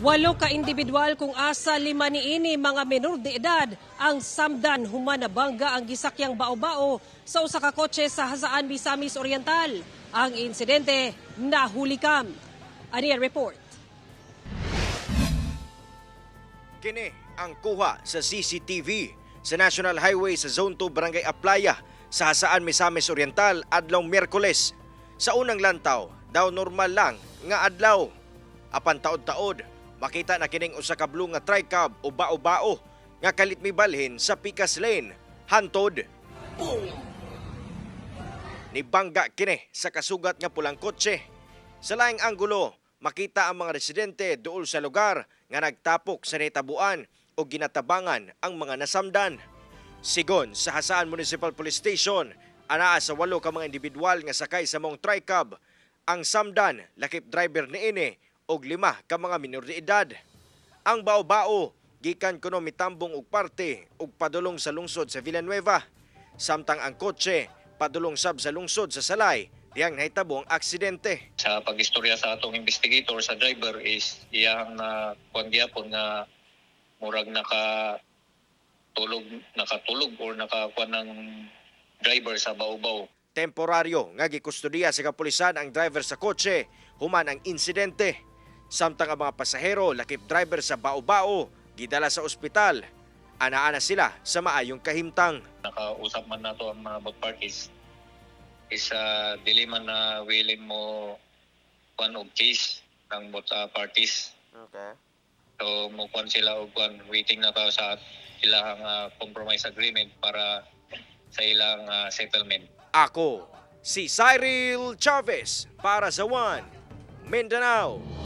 Walo ka individual, kung asa lima niini mga menor de edad, ang samdan human nabangga ang gisakyang bao-bao sa usa ka kotse sa Jasaan, Misamis Oriental. Ang insidente nahulikam. Ani ang report. Kini ang kuha sa CCTV sa National Highway sa Zone 2, Barangay Aplaya sa Jasaan, Misamis Oriental adlaw Miyerkules. Sa unang lantaw, daw normal lang nga adlaw. Apan taod-taod, makita na kining usa ka blue nga tricab o bao-bao nga kalit mibalhin sa Picas Lane. Hantod, nibangga kini sa kasugat nga pulang kotse. Sa laing anggulo, makita ang mga residente duol sa lugar nga nagtapok sa nitabuan o ginatabangan ang mga nasamdan. Sigon sa Jasaan Municipal Police Station, anaa sa walo ka mga individual nga sakay sa maong tricab. Ang samdan, lakip driver niini og lima ka mga minor de edad. Ang bao-bao gikan kuno mitambong og parte og padulong sa lungsod sa Villanueva. Samtang ang kotse padulong sab sa lungsod sa Salay diyang nahitabo ang aksidente. Sa pag-istorya sa atong investigator sa driver is iyang na kuan gyapon nga murag nakatulog or nakakuan ng driver sa baubaw. Temporaryo nga gikustudiya sa kapulisan ang driver sa kotse human ang insidente. Samtang ang mga pasahero, lakip driver sa bao-bao, gidala sa ospital. Anaa na sila sa maayong kahimtang. Nakausap man nato ang mga both parties is dili man na willing mo kuan og case ng both parties. So mo kuan sila og kuan, waiting na ta sa ilang compromise agreement para sa ilang settlement. Ako, si Cyril Chavez para sa One Mindanao.